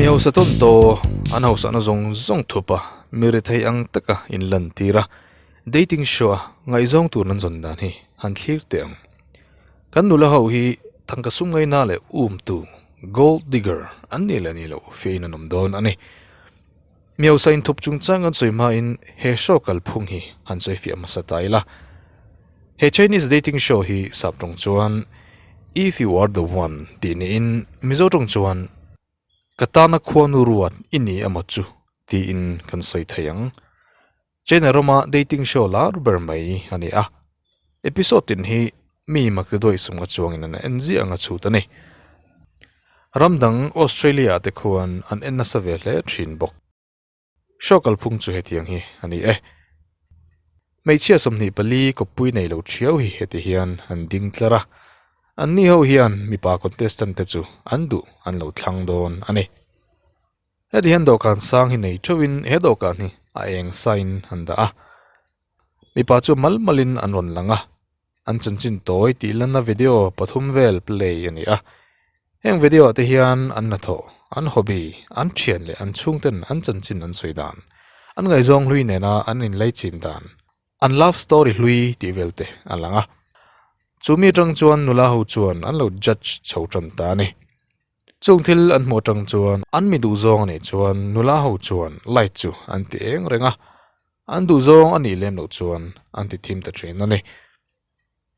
Mi hausa tawn tawh an hausahna zawng zawng thup a, mi rethei ang taka inlantir a, dating show a ngaihzawng tur an zawn dan hi han thlir teh ang. Kan nula ho hi tangka sum ngaina leh umtu, gold digger, an nih leh nih loh fiahin an awm dawn a ni. Mi hausa inthup chungchang an sawi hmain he show kalphung hi han sawi fiah hmasa ta ila. He Chinese dating show hi sap tawng chuan If You Are The One tih niin Mizo tawng chuan Ka tana khuanu ruat i ni emaw chu tiin kan sawi thei ang. China rama dating show lar ber mai a ni a. Episode tin hi mi makti duai sumnga chuangin an en ziah anga chhut a ni. Ram dang Australia ah te khuan an en nasa ve hle thin bawk. Show kalphung chu hetiang hi a ni e. Hmeichhia 24 kawppui nei lo thiau hi heti hian an ding tlar a. Anni ho hian mipa contestant te chu an duh an lo thlang dawn a ni. Heti hian dawhkan sang hi nei theuhin he dawhkan hi a eng sain an dah a. Mipa chu mal malin an rawn lang a. An chanchin tawi tih lanna video pathum vel play a ni a. Heng video ah te hian an hnathawh, an hobby, an thian leh an chhungten an chanchin an sawi dan, an ngaihzawng hlui nena an inlei chin dan, An love story hlui tih vel te a lang a. Chu mi atang chuan nula ho chuan an lo judge chho tan ta a ni. Chung thil an hmuh atang chuan an mi duhzawng a nih chuan nula ho chuan light chu an ti eng reng a. An duhzawng a nih lem loh chuan an ti thim ta thin a ni.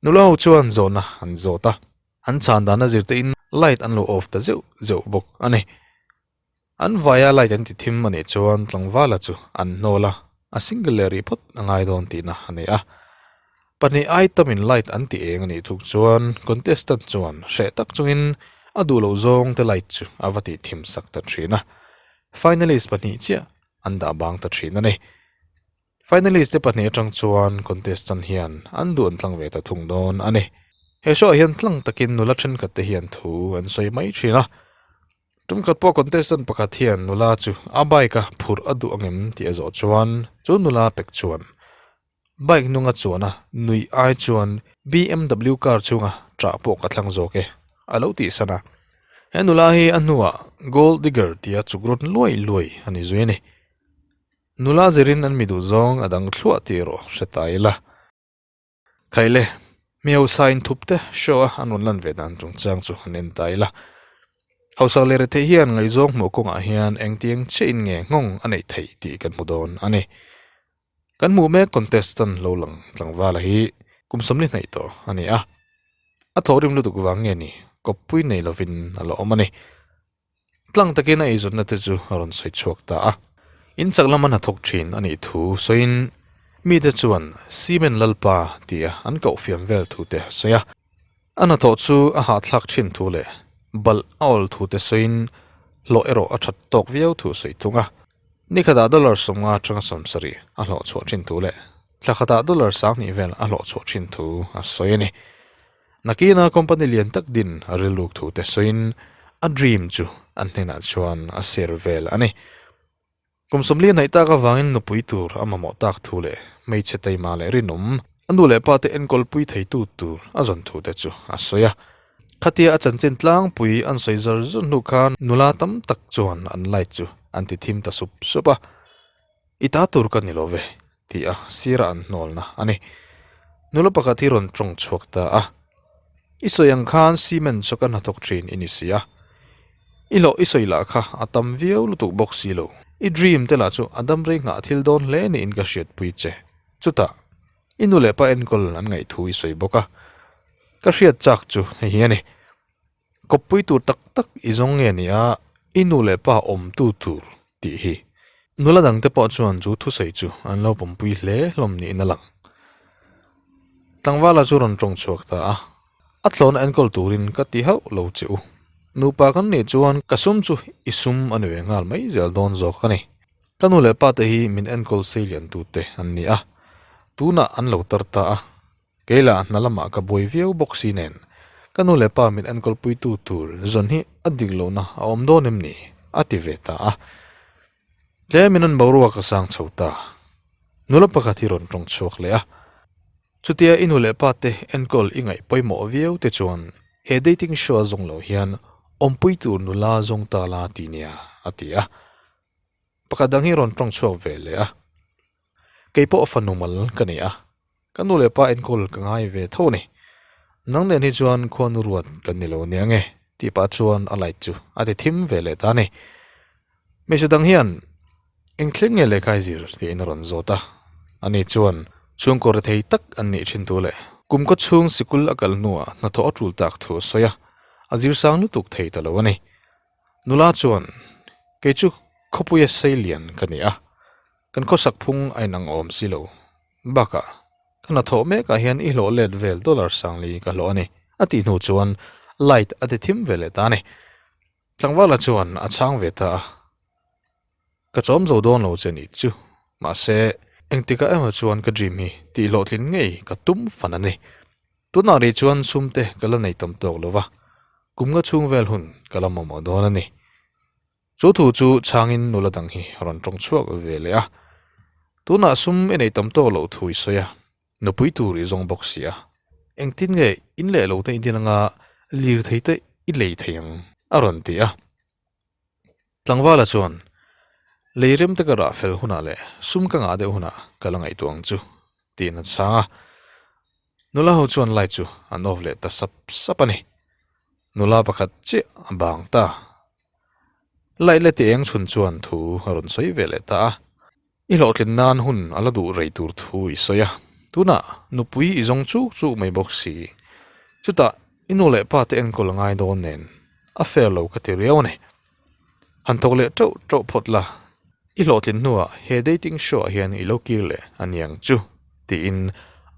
Nula ho chuan zawhna an zawt a. An chhan dan a zir te in light an lo off ta zeuh zeuh bawk a ni. An vaia light an ti thim a nih chuan tlangvala chu an hnawl a, a single leh rih phawt a ngai dawn tihna a ni a. Pahnih itemin light an ti eng a nih thuk chuan contestant chuan hreh tak chungin a duh loh zawng te light chu a va tih thim sak ta thin a. Finalist pahnih chiah an dah bang ta thin a ni. Finalist te pahnih atang chuan contestant hian an duh an tlang ve ta thung dawn a ni. He show ah hian tlang takin nula thenkhat te hian thu an sawi mai thin a. Tumkhat pawh contestant pakhat hian nula chu a bike a phurh a duh angem tih a zawh chuan chu nula pek chuan bike hnunga chuan a nuih ai chuan BMW car chhunga ṭah pawh ka thlang zawk e a lo tih san a. He nula hi a hnuah gold digger tia chuk rawn luai luai a ni zui a ni. Nula zirin an mi duh zawng a dang thluah tih erawh hre ta ila. Khaile, mi hausa inthup te show a an rawn lan ve dan chungchang chu an en ta ila. Hausak leh retheih hian ngaihzawng hmuh kawngah hian engtiang chiahin nge nghawng a neih theih tih kan hmu dawn a ni. Kan hmuh mek contestant lo lang tlangvala hi kum 40 hnaih tawh a ni a. A thawhrim lutuk vang nge ni kawppui nei lovin a la awm a ni. Tlang takin a eizawnna te chu a rawn sawi chhuak ta a. In chak lama hnathawk thin a nih thu sawiin mite chuan Cement Lalpa tia an koh fiam vel thu te a sawi a. A hnathawh chu a hahthlak thin thu leh balh a awl thu te sawiin hlawh erawh a that tawk viau thu a sawi thung a. Ni khatah dollar 50 atanga 70 a hlawh chhuah thin thu leh thla khatah dollar 2000 vel a hlawh chhuah thin thu a sawi a ni. Nakina company lian tak din a rilruk thu te sawiin a dream chu an hnenah chuan a share vel a ni. Kum 40 hnaih tak avangin nupui tur a mamawh tak thu leh hmeichhe taima leh rinawm a nu leh pa te enkawl pui theitu tur a zawn thu te chu a sawi a. Khatia a chanchin tlangpui an sawi zar zar hnu khan nula tam tak chuan an light chu an ti thim ta sup sup a. I ta tur ka ni lo ve tih a sirah an hnawlna a ni. Nula pakhat hi rawn tawng chhuak ta a, I sawi ang khan cement chu ka hnathawk thin i ni si a, i hlawh i sawi lah kha a tam viau lutuk bawk si lo. I dream te lah chu a dam rei nghah thil dawn hle niin ka hriatpui che. Chutah, i nu leh pa enkawl an ngaih thu i sawi bawk a, ka hriat chak chu hei hi a ni. Kawppui tur tak tak i zawng nge ni a, i nu leh pa awmtu tur tih hi. Nula dangte pawh chuan chu thusawi chu an lo pawmpui hle hlawm niin a lang. Tlangvala chu rawn tawng chhuak ta a, A thlawna enkawl turin ka ti hauh lo che u. Nupa kan nih chuan ka sum chu i sum a ni ve nghal mai zel dawn zawk a ni. Ka nu leh pate hi min enkawl seilian tute an ni a, tunah an lo tar ta a. Kei lah hna lamah ka buai viau bawk si nen, ka nu leh pa min enkawlpuitu tur zawn hi a dik lohna a awm dawn em ni? a ti ve ta a. Tlemin an boruak a sang chho ta. Nula pakhat hi rawn tawng chhuak leh a. Chutia i nu leh pa te enkawl i ngaih pawimawh viau te chuan he dating show a zawng lo hian awmpui tur nula zawng ta la ti nia, a ti a. Pakhat dang hi rawn tawng chhuak ve leh a. Kei pawh fanu mal ka ni a, ka nu leh pa enkawl ka ngai ve tho a ni. Nang nen hi chuan khuanu ruat kan ni lo nia nge tih pah chuan a light chu a ti thim ve leh ta a ni. Hmeichhe dang hian eng thleng nge lehkha i zir tiin a rawn zawt a, ani chuan chhungkaw rethei tak an nih thin thu leh kum khaw chhung sikul a kal hnuah hnathawh a tul tak thu a sawi a, a zir sang lutuk thei ta lo a ni. Nula chuan, Kei chu khawpuia sei lian ka ni a, kan khawsak phung a inang awm si lo. Bakah, ka hnathawh mekah hian i hlawh let vel dollar sangli ka hlawh a ni, a tih hnu chuan light a ti thim ve leh ta a ni. Tlangvala chuan a chhang ve ta a, Ka chawm zo dawn lo che nih chu, mahse engtikah emaw chuan ka dream hi tih hlawhtlin ngei ka tum fan a ni. Tunah rih chuan sum te ka la nei tam tawk lo va, kum nga chhung vel hun ka la mamawh dawn a ni. Chu thu chu chhangin nula dang hi a rawn tawng chhuak ve leh a, Tunah sum i nei tam tawk loh thu i sawi a, Nupui tur i zawng bawk si a, engtin nge in leh lo te i din anga lirthei te i lei thei ang? a rawn ti a. Tlangvala chuan, Lei rem te ka rah fel hunah leh sum ka ngah deuh hunah ka la ngaihtuah ang chu, tiin a chhang a. Nula ho chuan light chu an off leh ta sap sap a ni. Nula pakhat chiah a bang ta. Light leh ti eng chhun chuan thu a rawn sawi ve leh ta a. I hlawhtlin nan hun a la duh rei tur thu i sawi a, tunah nupui i zawng chuk chuk mai bawk si. Chutah i nu leh pa te enkawl a ngai dawn nen a fair lo ka ti riau a ni. Han thawk leh teuh teuh phawt la, i hlawhtlin hnuah he dating show ah hian i lo kir leh a niang chu tiin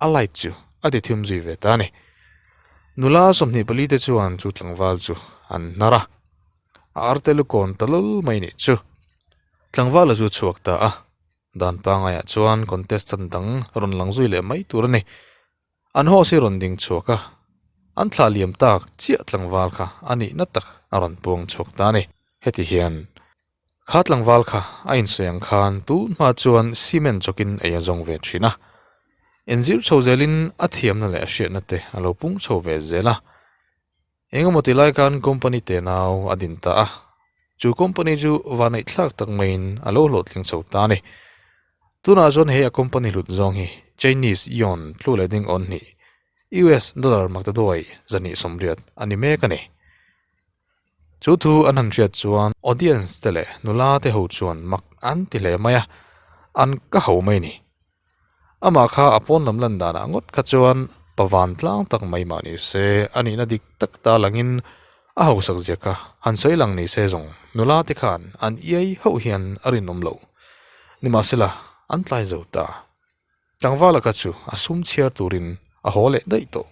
a light chu a ti thim zui ve ta a ni. Nula 24 te chuan chu tlangval chu an hnar a, a arte lukawn ta lul mai nih chu. Tlangvala chu chhuak ta a, dan pangaiah chuan contestant dang rawn lang zui leh mai tur a ni. An host hi rawn ding chhuak a, an thlah liam tak chiah tlangval kha a nihna tak a rawn puang chhuak ta a ni. Heti hian kha tlangval kha a insawi ang khan tun hma chuan cement chawkin ei a zawng ve thin a, inzir chho zelin a thiamna leh a hriatna te a lo pung chho ve zel a. Engemaw ti lai khan company tenau a din ta a, chu company chu vanneih thlak tak maiin a lo hlawhtling chho ta a ni. Tunah chuan he a company hlut zawng hi Chinese yuan tlu leh ding awn hnih, US dollar maktaduai 280 a ni mek a ni. Chu thu an han hriat chuan audience te leh nula te ho chuan mak an ti hle mai a, an ka ho mai a ni. Amah kha a pawn lam lan danah ngawt kha chuan pavan tlang tak mai mah ni se, a nihna dik tak ta langin a hausak zia kha han sawi lang ni se zawng nula te khan an iai hauh hian a rinawm loh. Nimahsela, an tlai zo ta. Tlangvala kha chu a sum chhiar turin a haw leh daih tawh.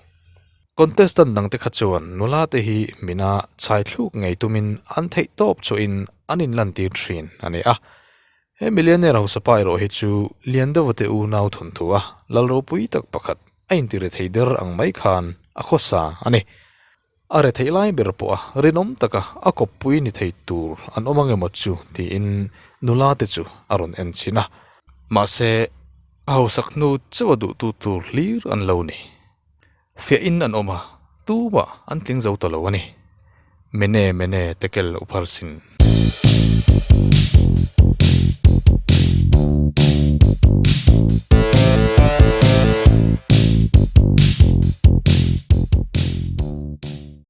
Contestant dangte kha chuan nula te hi mina chhai thluk ngei tumin an theih tawp chawhin an inlantir thin a ni a. He millionaire hausa pa erawh hi chu lian deuha te unau thawnthu a lal ropui tak pakhat a inti rethei der ang mai khan a khawsa a ni. A retheih lai ber pawh a rinawm taka a kawppui ni thei tur an awm ang emaw chu tiin nula te chu a rawn en chhin a. Mahse, a hausak hnu chauh a duhtu tur hlir an lo ni. Fiahin an awm a, tumah an tling zo ta lo a ni. Mene mene tekel upharsin.